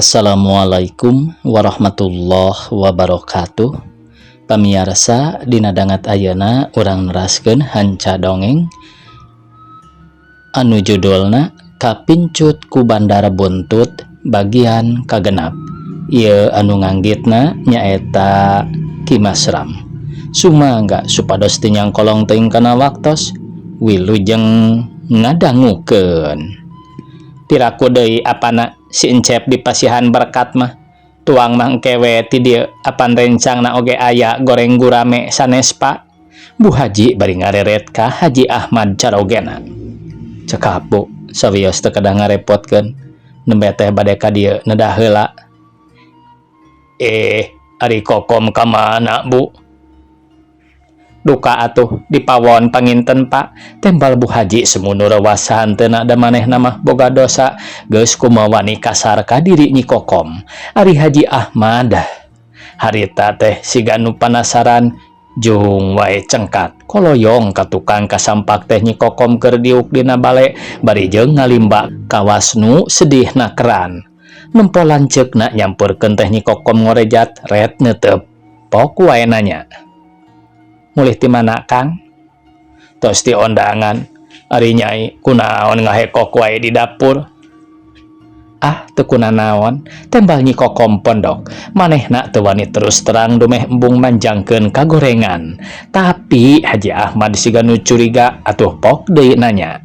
Assalamualaikum warahmatullahi wabarakatuh. Pamiarsa, dina danget ayeuna urang neraskeun hanca dongeng anu judulna Kapincut ku Bandara Buntut bagian kagenap. Ieu anu nganggitna nyaeta Ki Masram. Sumangga supados teu nyangkolong teuing kana waktos, wilujeng ngadangukeun. Piraku deui apana si Encep dipasihan berkat mah, tuang mah engke we ti dieu, apan rencangna oge aya goreng gurame sanes, Pak? Bu Haji bari ngareret ka Haji Ahmad carogena. Cekap, Bu, sawios teu kedah ngarepotkeun, nembe teh bade ka dieu nedah heula. Eh, ari Kokom ka mana, Bu? Duka atuh di pawon panginten, Pak, tembal Bu Haji semu nu reuwas sahanteuna, da manehna mah boga dosa geus kumaha wani kasar ka diri Nyi Kokom. Ari Haji Ahmad harita teh siga nu panasaran, jung wae cengkat koloyong ka tukang kasampak teh Nyi Kokom keur diuk dina bale bari jeung ngalimba kawas nu sedihna keran. Nempo lanceukna nyamperkeun teh Nyi Kokom ngorejat ret neuteup pok wae nanya, "Mulih ti mana, Kang?" "Tos ti ondangan. Ari Nyai kunaon ngahekok wae di dapur?" "Ah, teu kunanaon," tembal Nyi Kokom pondok. Manehna teu wani terus terang dumeh embung manjangkeun kagorengan, tapi Haji Ahmad siga nu curiga, atuh pok deui nanya,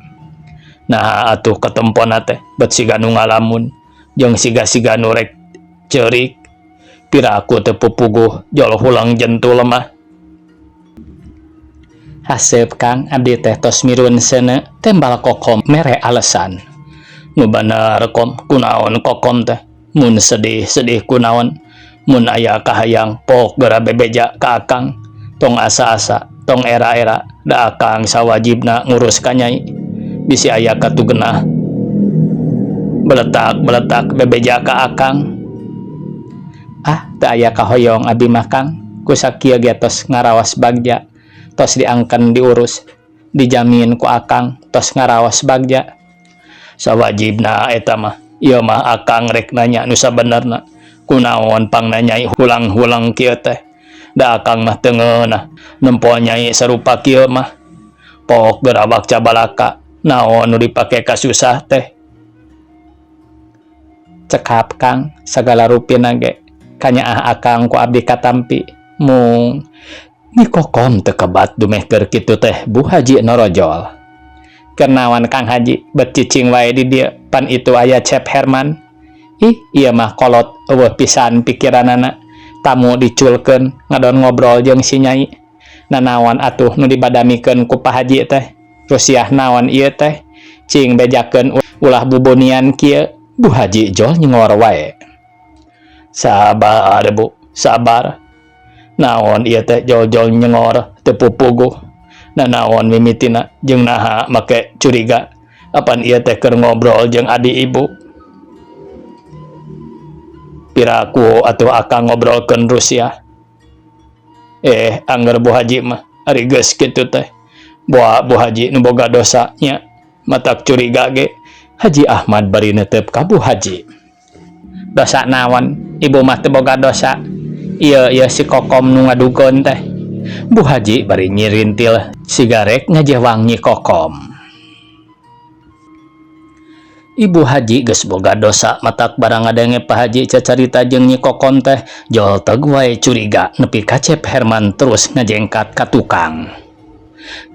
"Nah, atuh ketempona teh bet siga nu ngalamun jeung siga-siga nu rek ceurik. Piraku teu pupuguh jol hulang jentul mah." "Haseup, Kang, abdi teh tos mirun seuneu," tembal Kokom mere alesan. "Nu bener, Kom, kunaon Kokom teh? Mun sedih, sedih kunaon? Mun aya kahayang pok geura bebeja ka Akang. Tong asa-asa, tong era-era, da Akang sawajibna ngurus ka Nyai. Bisi aya katugenah beletak-beletak bebeja ka Akang." "Ah, teu aya kahoyong abi mah, Kang. Ku sakieu ge tos ngaraos bagja, tos diangken diurus, dijamin ku Akang tos ngaraos bagja." "Sawajibna eta mah. Ieu mah Akang rek nanya nu sabenerna, kunaon pangna Nyai hulang-hulang kieu teh? Da Akang mah teu ngeunah nempo Nyai sarupa kieu mah. Pok geura cabalaka, naon nu dipake kasusah teh?" "Cekap, Kang, sagala rupina ge kanyaah Akang ku abdi katampi, mung." Nyi Kokom teu kebat dumeh keur kitu teh Bu Haji norojol. "Kenawan, Kang Haji, bet cicing wae di dieu, pan itu aya Cep Herman. Ih, ieu mah kolot euweuh pisan pikiranana, tamu diculkeun ngadon ngobrol jeung si Nyai. Nanaon atuh nu dibadamikeun ku Pak Haji teh? Rusiah naon ieu teh? Cing bejakeun, ulah bubunian kieu." Bu Haji jol nyengor wae. "Sabar, Bu, sabar. Naon ieu teh jol-jol nyengor teu pupuguh? Nanaon mimitina jeung naha make curiga? Apan ieu teh keur ngobrol jeung adi Ibu. Piraku atuh Akang ngobrolkeun Rusiah." "Eh, angger Bu Haji mah, ari geus kitu teh boa Bu Haji nu boga dosa nya, matak curiga ge." Haji Ahmad bari neuteup ka Bu Haji. "Dosa naon? Ibu mah teu boga dosa. Ieu ieu si Kokom nu ngadukeun teh." Bu Haji bari nyirintil siga rek ngajewang Nyi Kokom. Ibu Haji geus boga dosa, matak barang ngadenge Pak Haji cacarita jeung Nyi Kokom teh jol teg wae curiga nepi ka Cep Herman terus ngajengkat ka tukang.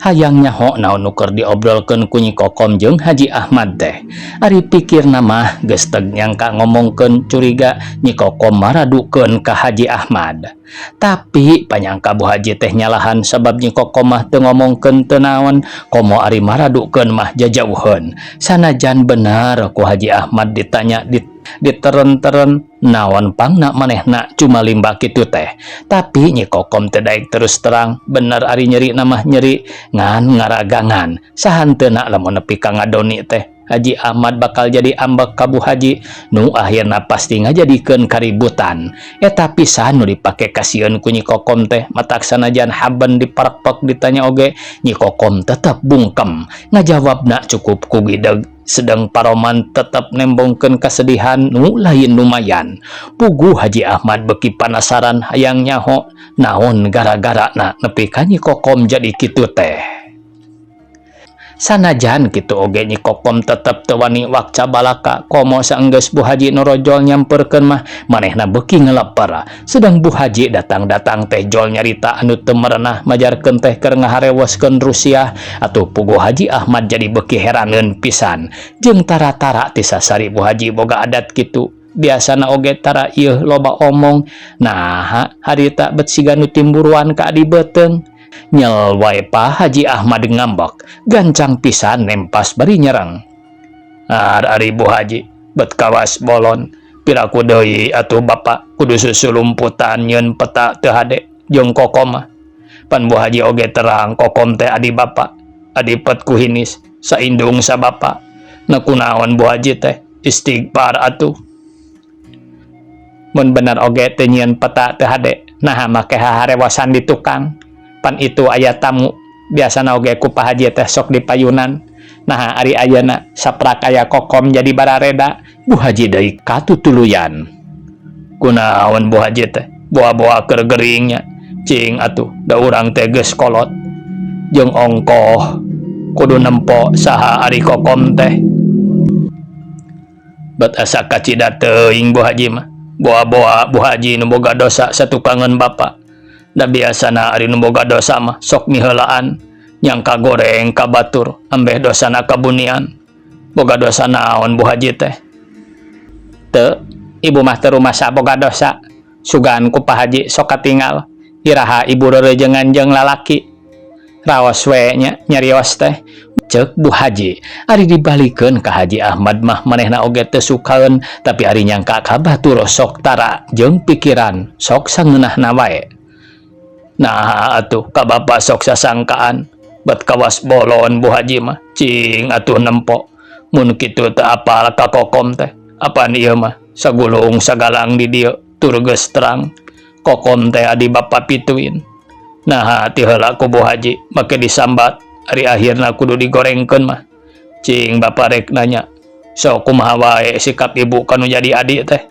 Hayang nyaho naon nu keur diobrolkeun ku Nyi Kokom jeung Haji Ahmad teh. Ari pikirna mah geus teg nyangka ngomongkeun curiga Nyi Kokom maradukeun ka Haji Ahmad. Tapi panyangka Bu Haji teh nyalahan sabab Nyi Kokom mah teu ngomongkeun teu naon, komo ari maradukeun mah jajauheun. Sanajan bener ku Haji Ahmad ditanya diteren-teren naon pangna manehna cuma limba kitu teh. Tapi Nyi Kokom teu daek terus terang, bener ari nyeri mah nyeri ngan ngaragangan. Sahanteuna lamun nepi ka ngadoni teh. Haji Ahmad bakal jadi ambek ka Bu Haji nu akhirna pasti ngajadikeun kaributan. Eta pisan nu dipake kasieun ku Nyi Kokom teh matak sanajan haben diparekpek ditanya oge Nyi Kokom tetep bungkem ngajawabna cukup ku gideg sedang paroman tetep nembongkeun kasedihan nu lain lumayan. Puguh Haji Ahmad beuki panasaran hayang nyaho naon gara-garana nepi ka Nyi Kokom jadi kitu teh. Sanajan kitu oge Nyi Kokom tetep teu wani wakca balaka komo saenggeus Bu Haji norojol nyamperkeun mah manehna beuki ngeleper. Sedang Bu Haji datang-datang teh jol nyarita anu teu merenah majarkeun teh keur ngaharewoskeun Rusiah atuh puguh Haji Ahmad jadi beuki heraneun pisan jeung tara-tara ti sasari Bu Haji boga adat kitu. Biasana oge tara ieuh loba omong naha harita bet siga nu timburuan ka adi beuteung. Nyel wae Pa Haji Ahmad ngambek gancang pisan nempas bari nyerang. Ari Bu Haji bet kawas bolon piraku deui atuh bapak kudu susulumputan nyeun peta teu hade jeung Kokom mah. Pan Bu Haji oge terang Kokom teh adi bapak adipet ku hinis saindung sa bapak. Na kunaon Bu Haji teh istighfar atuh. Mun bener oge teu nyieun peta teu hade naha make haharewosan di tukang. Pan itu aya tamu biasana oge ku Pa Haji teh sok dipayunan. Naha ari ayeuna saprak aya Kokom jadi barareda. Bu Haji deui katutuluyan. Kunaon Bu Haji teh boa-boa keur geuringnya cing atuh da urang teh geus kolot jeung ongkoh kudu nempo saha ari Kokom teh. Bet asa kacida teuing Bu Haji mah boa-boa Bu Haji nu boga dosa satukangeun bapa. Da biasana ari nu boga dosa mah sok miheulaan nyangka goreng ka batur ambeh dosana kabunian. Boga dosa naon Bu Haji teh? Teu, ibu mah teu rumasa boga dosa. Sugan ku Pa Haji sok katingal iraha ibu reurejengan jeung lalaki. Raos we nya nyarios teh ceuk Bu Haji. Ari dibalikeun ka Haji Ahmad mah manehna oge teu sukaeun tapi ari nyangka ka batur sok tara jeung pikiran sok sangeunahna wae. Nah atuh ka bapa sok sasangkaan bet kawas bolon Bu Haji mah cing atuh nempo mun kitu teu apal ka Kokom teh apan ieu mah sagulung sagalang di dieu tur geus terang Kokom teh adi bapa pituin. Naha ti heula ku Bu Haji make disambat ari akhirna kudu digorengkeun mah cing bapa rek nanya sok kumaha wae sikap ibu kanu jadi adi teh.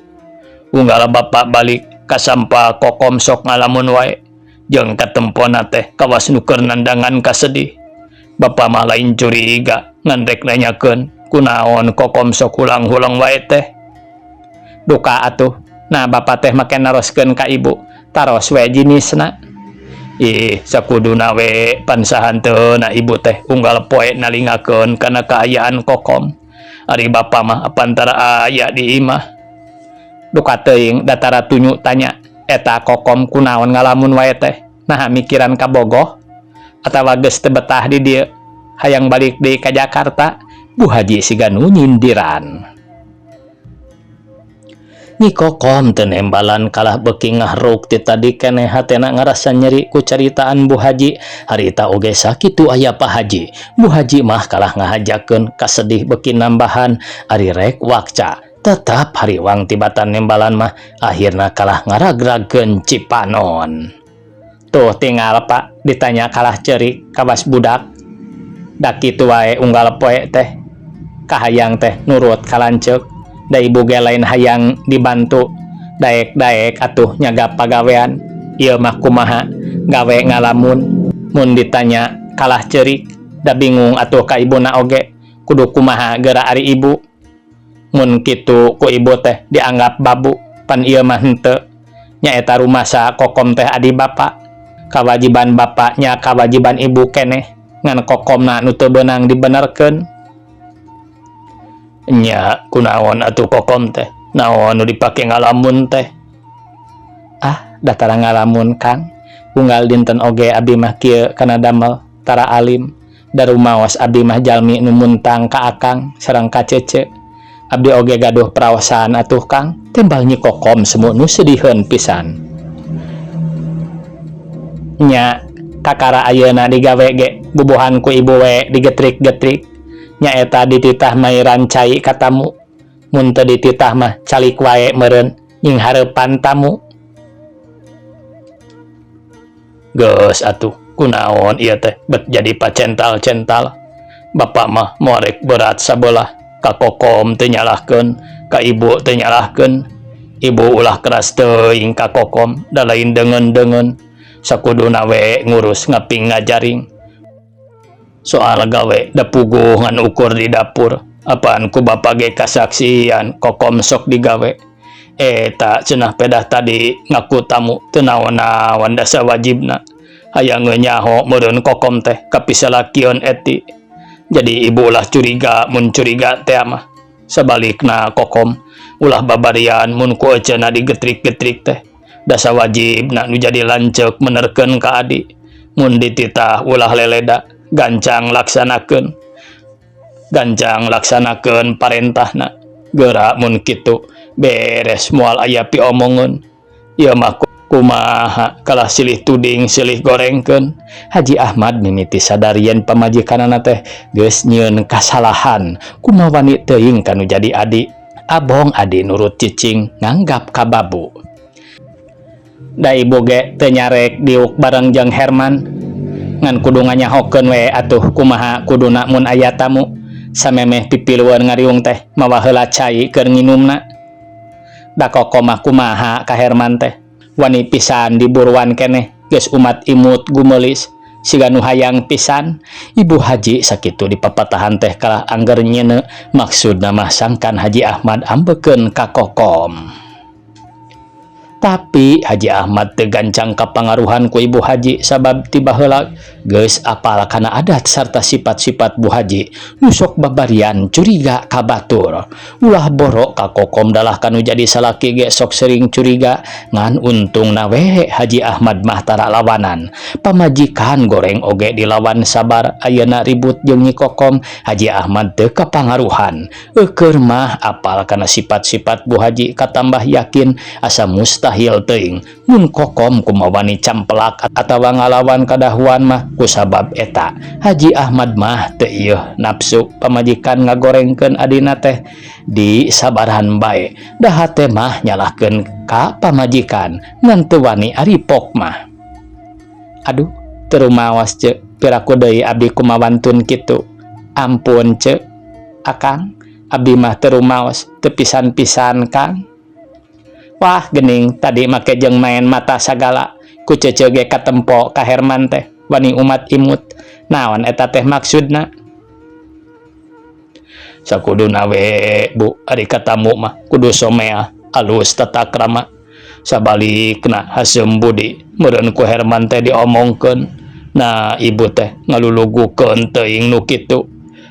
Unggal bapa balik kasampa Kokom sok ngalamun wae jeung katempona teh kawas nu keur nandangan kasedih. Bapa mah lain curiga ngan rek nanyakeun kunaon Kokom sok hulang-hulang wae teh. Duka atuh nah bapa teh make naroskeun ka ibu taros we jinisna. Ih sakuduna we pan sahanteuna ibu teh unggal poe nalingakeun kana kaayaan Kokom. Ari bapa mah apan tara aya di imah. Duka teuing datara tunyu tanya eta Kokom kunaon ngalamun wae teh naha mikiran kabogoh atawa geus teu betah di dieu hayang balik deui ka Jakarta. Bu Haji siga nu nyindiran. Nyi Kokom teu nembalan kalah beuki ngahruk ti tadi keneh hatena ngarasa nyeri ku caritaan Bu Haji. Harita oge sakitu aya Pa Haji. Bu Haji mah kalah ngahajakeun kasedih beuki nambahan ari rek wakca tetap hariwang tibatan nembalan mah akhirna kalah ngaragragkeun cipanon. Tuh tinggal Pak ditanya kalah ceurik kawas budak. Da kitu wae unggal poe teh kahayang teh nurut ka lanceuk. Da ibu ge lain hayang dibantu daek-daek atuh nyagap pagawean. Ieu mah kumaha gawe ngalamun mun ditanya kalah ceurik da bingung atuh ka ibuna oge kudu kumaha geura ari ibu. Mun kitu ku ibu teh dianggap babu pan ieu mah henteu. Nyaeta rumasa Kokom teh adi bapa. Kawajiban bapa nya kawajiban ibu keneh ngan Kokomna nu teu beunang dibenerkeun. Nya kunaon atuh Kokom teh naon nu dipake ngalamun teh. Ah datara ngalamun Kang unggal dinten oge abdi mah kieu kana damel tara alim da rumaos abdi mah jalmi nu muntang ka akang sareng ka cece. Abdi oge gaduh praosaan atuh Kang timbal Nyi Kokom semu nu sediheun pisan. Nya kakara ayeuna digawe ge bubuhan ku ibu we digetrik-getrik. Nyaeta dititah mairan cai ka tamu. Mun teu dititah mah calik wae meureun nyinghareupan tamu. Geus atuh, kunaon ieu teh bet jadi pacental-cental. Bapa mah moal rek berat sabelah, ka Kokom teu nyalahkeun, ka ibu teu nyalahkeun. Ibu ulah keras teuing ka Kokom, da lain deungeun-deungeun. Sakuduna we ngurus ngaping ngajaring. Soal gawe da puguh ngan ukur di dapur. Apaan ku bapa ge kasaksian Kokom sok digawe. Eta cenah pedah tadi ngaku tamu teu naon-naon da sawajibna. Hayang nyaho meureun Kokom teh kapisalakieun Eti. Jadi ibu ulah curiga mun curiga teh mah. Sabalikna Kokom ulah babarian mun ku eceuna digetrik-getrik teh. Da sawajibna nu jadi lanceuk menerkeun ka adi. Mun dititah ulah leleda, gancang laksanakeun. Gancang laksanakeun parentahna. Geura mun kitu beres moal aya piomongeun. Ieu mah kumaha kalah silih tuding silih gorengkeun. Haji Ahmad mimiti sadar yen pamajikanana teh geus nyieun kasalahan. Kumaha wani teuing ka nu jadi adi. Abong adi nurut cicing nganggap ka babu. Da ibu ge teu nyarek diuk bareng jeung Herman. Ngan kudu nganyahokeun we atuh kumaha kuduna mun aya tamu. Samemeh pipilueun ngariung teh mawa heula cai keur nginumna. Da Kokom mah kumaha ka Herman teh. Wani pisan diburuan keneh geus umat imut gumeulis siga nu hayang pisan. Ibu Haji sakitu dipapatahan teh kalah angger nyeuneu, maksudna mah sangkan Haji Ahmad ambekeun ka Kokom. Tapi Haji Ahmad teu gancang kapangaruhan ku Ibu Haji sabab ti baheula geus apal kana adat sarta sifat-sifat Bu Haji nu sok babarian curiga ka batur. Ulah boro ka Kokom dalah kanu jadi salaki ge sok sering curiga, ngan untungna we Haji Ahmad mah tara lawanan. Pamajikan goreng oge dilawan sabar, ayeuna ribut jeung Nyi Kokom, Haji Ahmad teu kapangaruhan. Eukeur mah apal kana sifat-sifat Bu Haji katambah yakin asa mustahil teuing mun Kokom kumawani campelak atawa ngalawan kadahuan mah. Kusabab eta Haji Ahmad mah teu ieuh nafsu pamajikan ngagorengkeun adina teh disabaran bae, da hate mah nyalahkeun ka pamajikan ngan teu wani aripok mah. Aduh, teu rumaos, Ceu, piraku deui abdi kumawantun kitu. Ampun, Ceu, Akang, abdi mah teu rumaos teu pisan-pisan, Kang. Wah, gening tadi make jeung main mata sagala ku Cece ge katempo ka Herman teh wani umat imut. Naon eta teh maksudna? Sakuduna we, Bu, ari katamu mah kudu somea alus tata krama. Sabalikna haseum budi meureun ku Herman teh diomongkeun. Nah, ibu teh ngalulugukeun teuing nu kitu.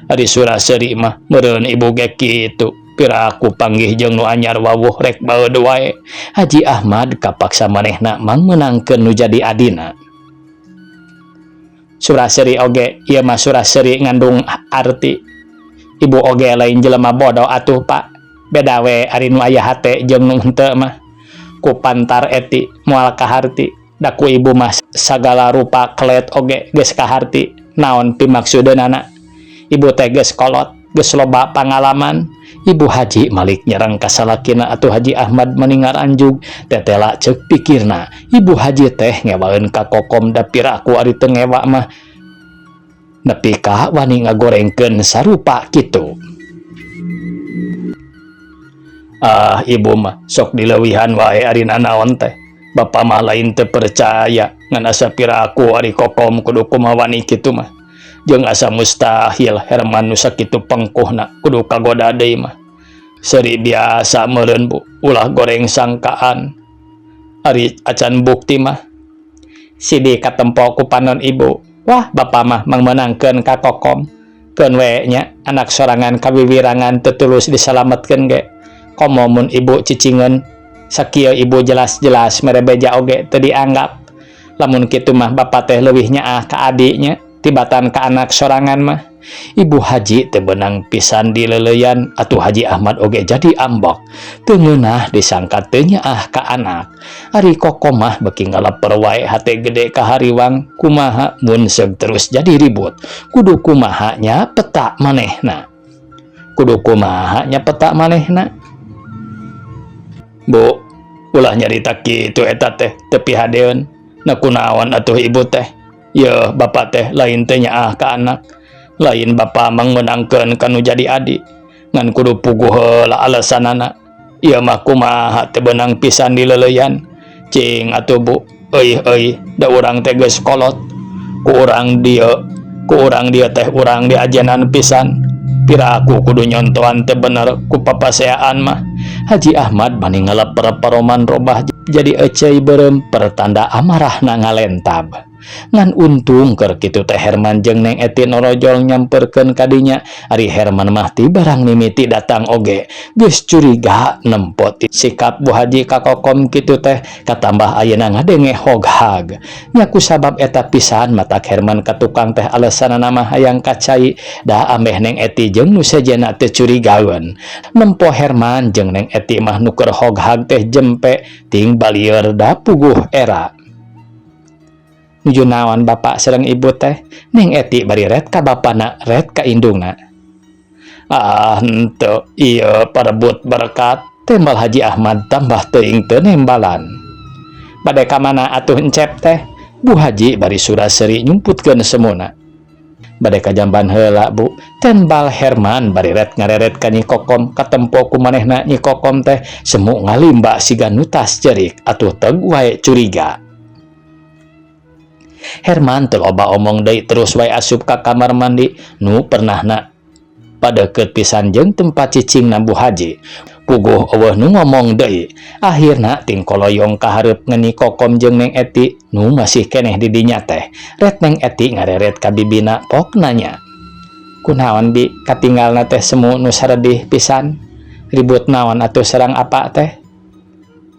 Ari sura-seuri mah meureun ibu ge kitu. Piraku panggih jeung nu anyar wawuh rek baeud wae. Haji Ahmad kapaksa manehna mangmeunangkeun nu jadi adina. Sura-seuri oge ieu mah sura-seuri ngandung arti. Ibu oge lain jelema bodoh atuh, Pak. Beda we ari nu aya hate jeung nu henteu mah. Ku pantar Eti moal kaharti. Da ku ibu mah sagala rupa kelet oge geus kaharti. Naon pimaksudeunana? Ibu teh geus kolot, geus loba pangalaman. Ibu Haji malik nyerang ka salakina atuh Haji Ahmad maningar anjug tetela ceuk pikirna. Ibu Haji teh ngewaeun ka Kokom, da piraku ari teu ngewa mah nepi ka wani ngagorengkeun sarupa kitu. Ah, ibu mah sok dileuwihan wae ari nanaon teh. Bapa mah lain teu percaya, ngan asa piraku ari Kokom kudu kumaha wani kitu mah. Jeung asa mustahil Herman nu sakitu pengkuhna kudu kagoda deui mah. Seuri biasa meureun, Bu, ulah goreng sangkaan. Ari acan bukti mah. Sidi katempo ku panon ibu. Wah, bapa mah mangmeunangkeun ka Kokom. Keun we nya anak sorangan kawiwirangan teu tulus disalametkeun ge. Komo mun ibu cicingeun sakieu ibu jelas-jelas mere beja oge teu dianggap. Lamun kitu mah bapa teh leuwih nyaah ka adinya. Tibatan ka anak sorangan mah. Ibu Haji teu beunang pisan dileleuyan atuh Haji Ahmad oge jadi ambek. Teu ngeunah disangka teu nyaah ka anak. Ari Kokom mah beuki ngaleper wae hate gede kahariwang kumaha mun seug terus jadi ribut. Kudu kumaha nya peta manehna. Kudu kumaha nya peta manehna. Bu, ulah nyarita kitu eta teh teu pihadeun. Na kunaon atuh ibu teh? Yeuh bapak teh lain teu nyaah ka anak. Lain bapa mangmeunangkeun ka nu jadi adi. Ngan kudu puguh heula alesanana. Ieu mah kumaha teu beunang pisan dileleuyan. Cing atuh bu, euy euy da urang teh geus kolot. Ku urang dieu, ku urang dieu teh urang diajenan pisan. Piraku kudu nyontohan teu bener ku papaseaan mah. Haji Ahmad bani ngaleper paroman robah jadi eceuy beureum pertanda amarahna ngalentab. Ngan untung keur kitu teh Herman jeung Neng Eti norojol nyamperkeun ka dinya. Ari Herman mah ti barang mimiti datang oge geus curiga nempo ti sikap Bu Haji ka Kokom kitu teh katambah ayeuna ngadenge hoghag. Nya kusabab eta pisan matak Herman ka tukang teh alesanana mah hayang ka cai da ameh Neng Eti jeung nu sejenna teu curigaeun. Nempo Herman jeung Neng Eti mah nu keur hoghag teh jempe ting balieur da puguh era. Nuju naon bapak sareng ibu teh? Neng Eti bari ret ka bapana ret ka indungna. Ah henteu ieu parebut berkat tembal Haji Ahmad tambah teuing teu nembalan. Bade ka mana atuh encep teh? Bu Haji bari sura-seri nyumputkeun semuna. Bade ka jamban heula bu, tembal Herman bari ret ngareret ka Nyi Kokom katempo ku manehna Nyi Kokom teh semu ngalimba siga nutas cerik atuh teg wae curiga. Herman teu loba omong deui terus wae asup ka kamar mandi nu pernahna padeukeut pisan jeung tempat cicingna Bu Haji. Puguh eueuh nu ngomong deui. Akhirna ting koloyong ka hareup Nyi Kokom jeung Neng Eti nu masih keneh di dinya teh. Ret Neng Eti ngareret ka bibina pok nanya. Kunaon bi katinggalna teh semu nu saredih pisan? Ribut naon atuh sareng apa teh?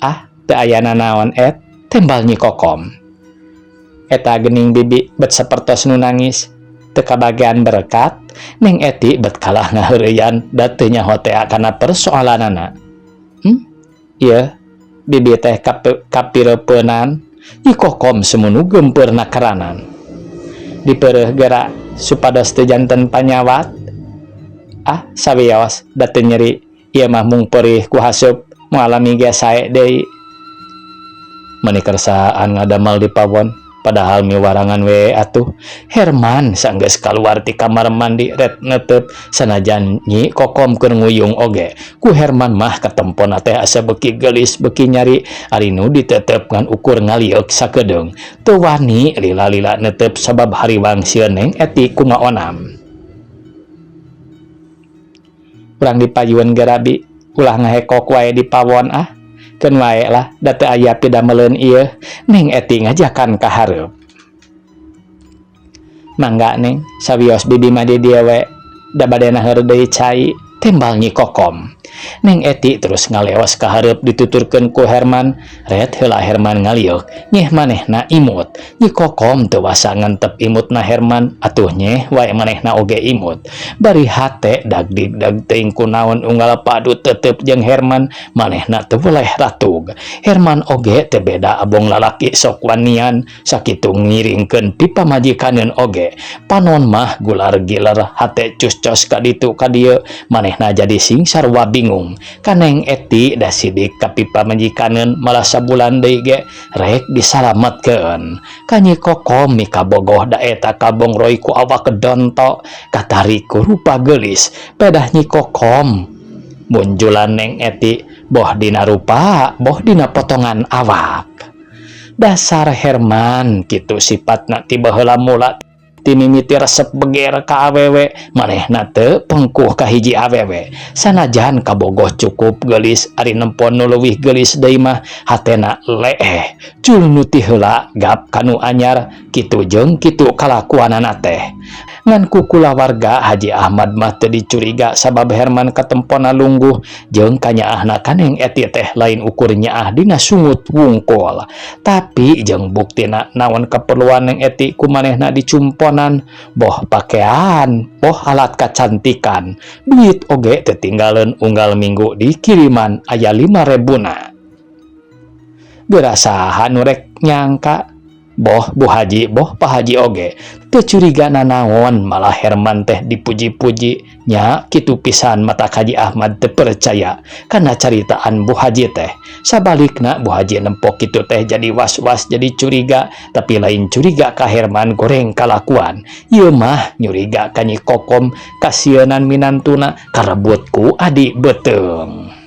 Ah, teu aya nanaon et, tembal Nyi Kokom. Eta gening bibi bet sapertos nu nangis. Teu kabagian berkat, Neng Eti bet kalah ngaheureyan da teu nyaho tea kana persoalanana. Ieu bibi teh kapireupeunnan. Nyi Kokom semu nu gempeurna karanan. Dipeureuh geura supados teu janten panyawat. Ah, sawios da teu nyeri ieu mah mung perih ku hasup moal lami ge sae deui. Meuni kersaan ngadamel di pawon. Padahal miwarangan we atuh. Herman sanggeus kaluar ti kamar mandi ret netep sanajan Nyi Kokom keur nguyung oge. Ku Herman mah katempona teh asa beuki geulis beuki nyari ari nu ditetep ngan ukur ngalieuk sakedeung. Teu wani lila-lila netep sabab hariwang sieun Neng Eti kumaonam. Urang dipayun gerabi ulah ngahekok wae di pawon ah. Keun wae lah da teu aya pidameleun ieu. Neng Eti ngajakan ka hareup. Mangga Neng, sawios bibi mah di dieu we da bade naheur deui cai, tembal Nyi Kokom. Neng Eti terus ngaleos ka hareup dituturkeun ku Herman. Ret heula Herman ngalieuk, nyeh manehna imut. Nyi Kokom teu wasa ngentep imutna Herman, atuh nyeh wae manehna oge imut. Bari hate dagdig-dag teuing kunaon unggal padu tetep jeung Herman, manehna teu weleh ratug. Herman oge teu beda abong lalaki sok wanian, sakitu ngiringkeun pipamajikaneun oge. Panon mah gular-giler hate cus-cos ka ditu ka dieu, manehna jadi sing sarua bingung. Ka Neng Eti da sidik ka pipamajikaneun malah sabulan deui ge rek disalametkeun. Ka Nyi Kokom mikabogoh da eta kabongroy ku awak donto katarik ku rupa geulis. Pedah Nyi Kokom munjulan Neng Eti boh dina rupa boh dina potongan awak. Dasar Herman kitu sipatna ti baheula mula ti mimiti resep beger ka awewe manehna teu pengkuh ka hiji awewe. Sanajan kabogoh cukup geulis ari nempon nu leuwih geulis deui mah hatena leeh. Cul nu ti heula gap ka nu anyar kitu jeung kitu kalakuanana teh. Ngan ku kulawarga Haji Ahmad mah teu dicuriga sabab Herman katempona lungguh jeung kanyaahna ka Neng Eti teh lain ukur nyaah dina sungut wungkul. Tapi jeung buktina naon keperluan Neng Eti ku manehna dicumponan, boh pakean, boh alat kacantikan, duit oge teu tinggaleun, unggal minggu dikiriman aya 5.000-na. Geura saha nu rek nyangka? Boh Bu Haji, boh Pak Haji oge teu curiga nanaon, malah Herman teh dipuji-puji nya. Kitu pisan matak Haji Ahmad teu percaya kana caritaan Bu Haji teh. Sabalikna, Bu Haji nempok kitu teh jadi was-was, jadi curiga, tapi lain curiga ka Herman goreng kalakuan ieu mah, nyuriga ka Nyi Kokom, kasieunan minantuna karebut ku adi beuteung.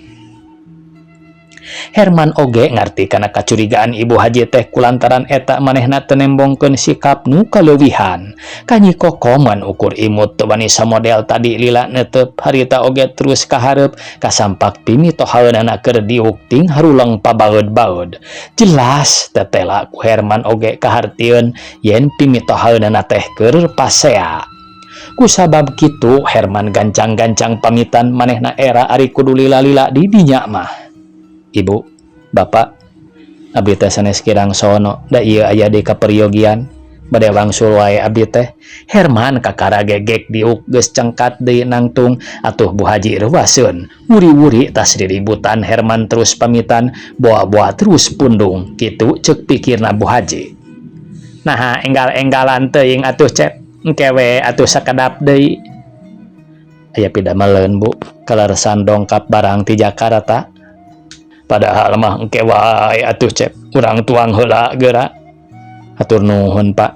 Herman oge ngarti kana kacurigaan Ibu Haji teh, kulantaran eta manehna teu nembongkeun sikap nu kaleuwihan ka Nyi Kokom. Ngan ukur imut, teu wani samodel tadi, lila neuteup harita oge terus kahareup kasampak pimitohaeunana keur diuk ting haruleng pabaeud-baeud. Jelas tetela ku Herman oge kahartieun yen pimitohaeunana teh keur pasea. Kusabab kitu Herman gancang-gancang pamitan, manehna era ari kudu lila-lila di dinya mah. "Ibu, Bapak, abdi teh sanes kirang sono, da ieu aya di kaperyogian, bade wangsul wae abdi teh." Herman kakara gegek diuk, geus cengkat deui nangtung atuh Bu Haji reuwaseun. Wuri-wuri tas diributan, Herman terus pamitan, boa-boa terus pundung, kitu ceuk pikirna Bu Haji. "Naha enggal-enggalan teuing atuh, Cep? Engke we atuh sakedap deui." "Aya pidameleun, Bu, kaleresan dongkap barang ti Jakarta." "Padahal mah engke wae atuh, Cep, urang tuang heula geura." "Hatur nuhun, Pak."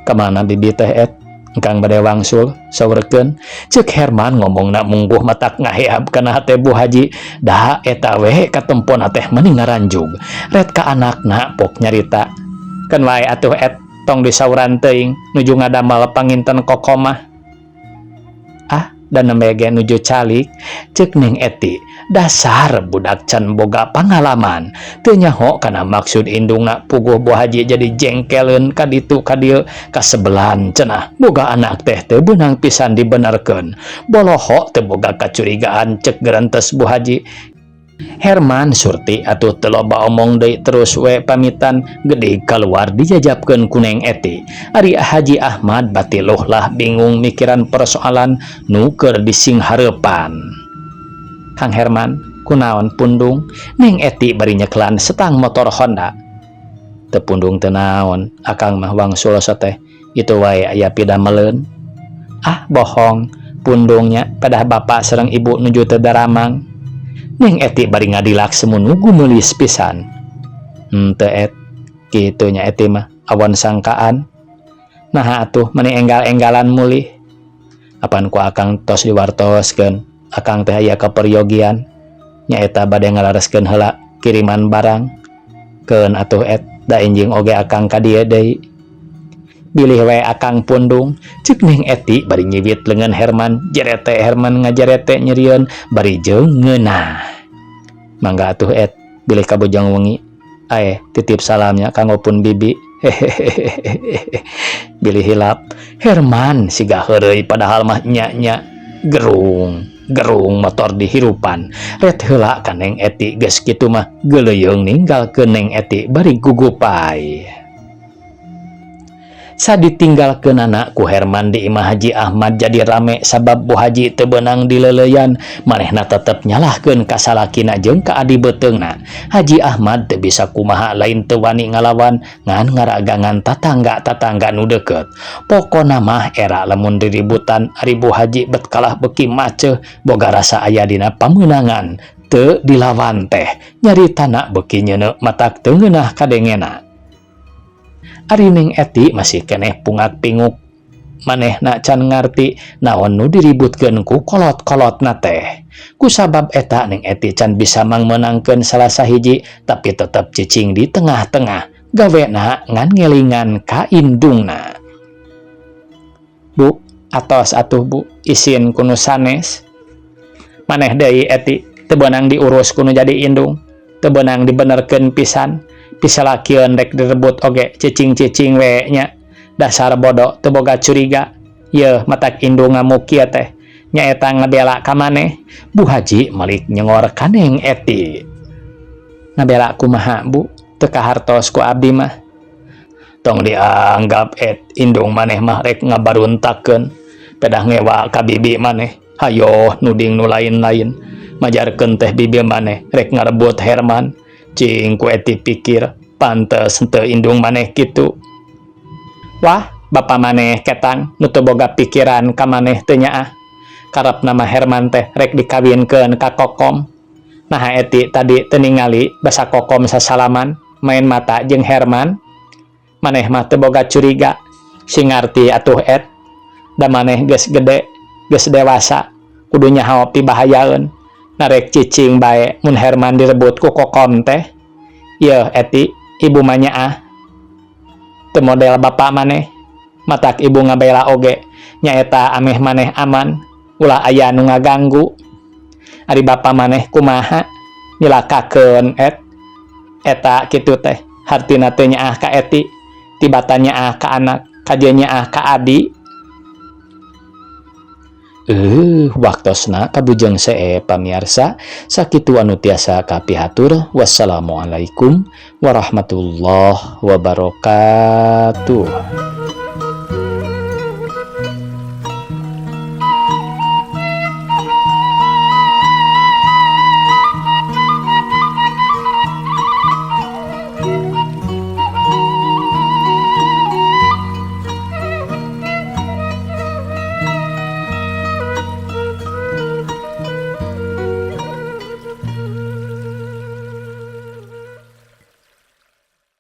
Kamana bibi teh, Et? Engkang bade wangsul, saurkeun." Ceuk Herman ngomongna mungguh matak ngaheab kana hate Bu Haji, da eta we katempona teh meni ngaranjug. Ret ka anakna pok nyarita. "Keun wae atuh, Et, tong disauran teuing, nuju ngadamal panginten Kokom mah." "Ah, da nembe ge nuju calik," ceuk Neng Eti. Dasar budak can boga pangalaman, teu nyaho kana maksud indungna. Puguh Bu Haji jadi jengkeleun ka ditu ka dieu, kasebelan cenah boga anak teh teu beunang pisan dibenerkeun, bolohok teu boga kacurigaan, cek gerentes Bu Haji. Herman Surti atuh teu loba omong deui, terus we pamitan, gede keluar dijajabkeun ku Neng Eti. Ari Haji Ahmad batiluh lah, bingung mikiran persoalan nu keur disinghareupan. "Kang Herman, kunaon pundung?" Neng Eti bari nyeklan setang motor Honda. "Teu pundung teu naon, akang mah wangsul teh itu wae, aya pidameleun." "Ah, bohong, pundungnya, pedah bapak sareng ibu nuju teu daramang," Neng Eti bari ngadilak semunu gumeulis pisan. "Henteu, Et, kitu nya Eti mah awon sangkaan. Naha atuh meni enggal-enggalan mulih?" "Apan ku akang tos diwartoskeun, akang teh aya kaperyogian, nyaeta bade ngalareskeun heula kiriman barang. Keun atuh, Et, da enjing oge akang ka dieu deui." "Bilih we akang pundung," cek Neng Eti bari nyiwit lengan Herman. Jerete Herman ngajerete nyerieun bari jeung ngeunah. "Mangga atuh, Et, bilih kabujang wengi. Ae, titip salamnya kanggo pun bibi." Hehehe, bilih hilap. Herman siga heureuy, padahal mah nya-nya. Gerung gerung motor dihirupan ret heula ka Neng Eti. Geus kitu mah geuleuyeung ninggalkeun Neng Eti bari gugupai. Saditinggalkeunana ku Herman di imah Haji Ahmad jadi rame sabab Bu Haji teu beunang dileleuyan. Manehna tetep nyalahkeun ka salakina jeung ka adi beuteungna. Haji Ahmad teu bisa kumaha, lain teu wani ngalawan, ngan ngaragangan tatangga-tatangga nu deukeut. Pokona mah era lamun diributan. Ari Bu Haji bet kalah beuki maceuh, boga rasa aya dina pamenangan teu dilawan teh. Nyaritana beuki nyeuneu matak teu ngeunah kadengena. Ari Neng Eti masih keneh pungak-pinguk, manehna can ngarti naon nu diributkeun ku kolot-kolotna teh. Kusabab eta Neng Eti can bisa mangmeunangkeun salah sahiji, tapi tetep cicing di tengah-tengah, gawena ngan ngelingan ka indungna. "Bu, atos atuh, Bu, isin ku nu sanes. Maneh deui, Eti, teu beunang diurus ku nu jadi indung, teu beunang dibenerkeun pisan. Pisalakieun rek direbut oge cicing-cicing we nya." Dasar bodoh teu boga curiga. Yeuh matak indung ngamuk kieu teh. Nyaeta ngabela ka maneh. Bu Haji malik nyengor ka Neng Eti. Ngabela kumaha, Bu? Teu kahartos ku abdi mah. Tong dianggap et indung maneh mah rek ngabaruntakkeun. Pedah ngewa ka bibi maneh. Hayo nuding nu lain-lain. Majarkeun teh bibi maneh rek ngarebut Herman. Cing ku Eti pikir pantes henteu indung maneh kitu. Wah, bapa maneh ketang nu teu boga pikiran ka maneh teu nyaah. Karepna mah Herman teh rek dikawinkeun ka Kokom. Naha Eti tadi teu ningali basa Kokom sasalaman main mata jeung Herman. Maneh mah teu boga curiga. Sing ngarti atuh Et. Da maneh geus gede, geus dewasa, kudu nyaho pibahayaeun. Narek cicing bae mun Herman direbut ku Kokom teh. Yeuh Eti, ibu mah nyaah. Teu model bapa maneh. Matak ibu ngabela oge nyaeta ameh maneh aman, ulah aya nu ngaganggu. Ari bapa maneh kumaha? Nyilakakeun Et. Eta kitu teh hartina teu nyaah ka Eti, tibatan nyaah ka anak, kajeun nyaah ka adi. Waktosna kabujeng see pamiarsa, sakitu anu tiasa kapihatur. Wassalamualaikum warahmatullahi wabarakatuh.